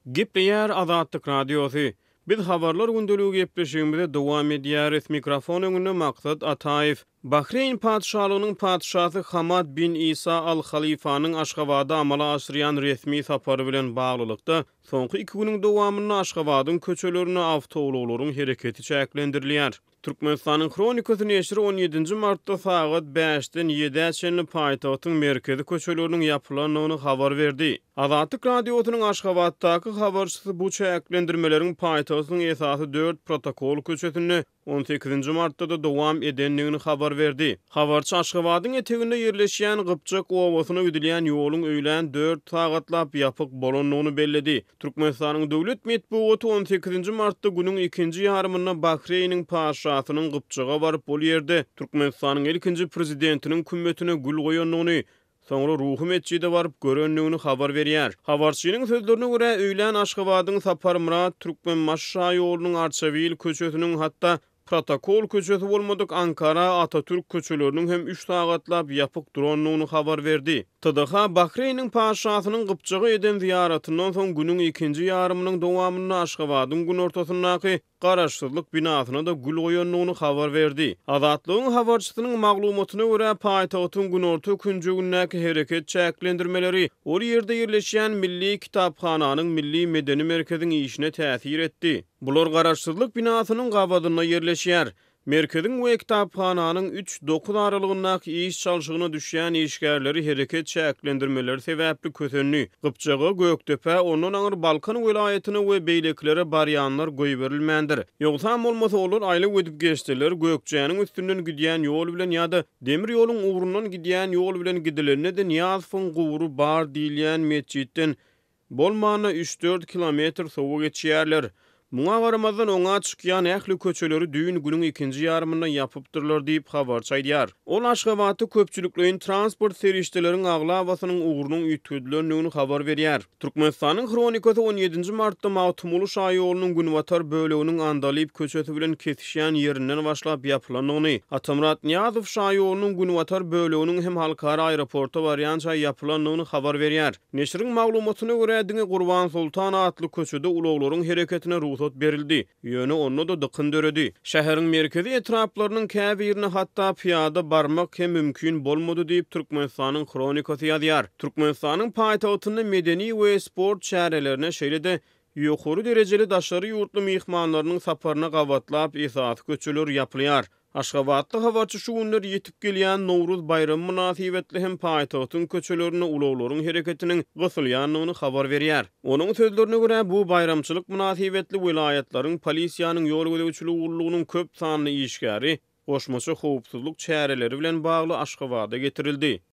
Gepleýär Azatlyk Radiosy. Biz Habarlar gündeligi gepleşigimizi dowam edýäris. Mikrofon öňünde Maksat Ataýew. Bahreýn Patyşalygynyň Patyşasy Hamad bin Isa Al Halifanyň Aşgabada amala aşyrýan resmi sapary bilen baglylykda, soňky iki günüň dowamynda Aşgabadyň köçelerinde awtoulaglaryň hereketi çäklendirilýär. Türkmenistanyň Hronikasy neşiri on ýedinji martda sagat bäşden ýedä çenli paýtagtyň merkezi köçeleriniň ýapylandygyny habar berdi. Azatlyk Radiosynyň Aşgabatdaky habarçysy bu çäklendirmeleriň paýtagtyň esasy dört protokol köçesinde on sekizinji martda-da dowam edendigini habar berdi. Habarçy Aşgabadyň eteginde ýerleşýän Gypjak obasyna gidilýän ýoluň öýlän dört sagatlap ýapyk bolandygyny belledi. Türkmenistanyň döwlet metbugaty on sekizinji martda günüň ikinji ýarymynda Bahreýniň Patyşasynyň Gypjaga baryp, ol ýerde Türkmenistanyň ilkinji Prezidentiniň kümmetine gül goýandygyny, soňra Ruhy metjide baryp görendigini habar berýär. Habarçynyň sözlerine görä, öýlän Aşgabadyň Saparmyrat Türkmenbaşy şaýolunyň Arçabil köçesiniň, hatda Protokol köçesi bolmadyk Ankara, Atatürk köçeleriniň hem üç sagatlap ýapyk durandygyny habar berdi. TDH Bahreýniň Patyşasynyň Gypjaga eden zyýaratyndan soň günüň ikinji ýarymynyň dowamynda Aşgabadyň günortasyndaky Garaşsyzlyk binasyna-da gül goýandygyny habar berdi. Azatlygyň habarçysynyň maglumatyna görä, paýtagtyň günorta künjegindäki hereket çäklendirmeleri ol ýerde ýerleşýän Milli kitaphananyň Milli medeni merkeziň işine täsir etdi. Bular Garaşsyzlyk binasynyň gabadynda ýerleşýär. Merkeziň we kitaphananyň üç, dokuz aralygyndaky iş çalşygyna düşýän işgärleri hereket çäklendirmeleri sebäpli kösendi. Gypjaga, Gökdepä, ondan aňyr Balkan welaýatyna we beýlekilere barýanlar goýberilmändir. Ýogsam bolmasa olar aýlaw edip geçseler, Gökjäniň üstünden gidýän ýol bilen ýa-da demir ýoluň ugrundan gidýän ýol bilen gidilende-de Nyýazowyň gubury bar diýilýän metjitden Bolmanda üç-dört kilometr sowa geçýärler. Muňa garamazdan, oňa çykýan ähli köçeleri düýn günüň ikinji ýarymynda ýapypdyrlar diýip, habarçy aýdýar. Ol Aşgabatda köpçülikleýin transport serişdeleriň aglabasynyň ugrunyň üýtgedilendigini habar berýär. Türkmenistanyň Hronikasy on ýedinji martda Magtymguly şaýolunyň günbatar böleginiň Andalyp köçesi bilen kesişýän ýerinden başlap ýapylandygyny, Atamyrat Nyýazow şaýolunyň günbatar böleginiň hem halkara aeroporta barýança ýapylandygyny habar berýär. Neşiriň maglumatyna görä, diňe Gurbansoltan atly köçede ulaglaryň hereketine rugsat berildi, ýöne onda-da dykyn döredi. Şäheriň merkezi etraplarynyň käbirine hatda pyýada barmak hem mümkin bolmady diýip, Türkmenistanyň Hronikasy ýazýar. Türkmenistanyň paýtagtynda medeni we sport çärelerine, şeýle-de ýokary derejeli daşary ýurtly myhmanlarynyň saparyna gabatlap esasy köçeler ýapylýar. Aşgabatly habarçy şu günler ýetip gelýän Nowruz baýramy mynasybetli hem paýtagtyň köçelerinde ulaglaryň hereketiniň gysylýandygyny habar berýär. Onuň sözlerine görä, bu baýramçylyk mynasybetli welaýatlaryň polisiýanyň ýol gözegçiligi gullugynyň köp sanly işgäri goşmaça howpsuzlyk çäreleri bilen bagly Aşgabada getirildi.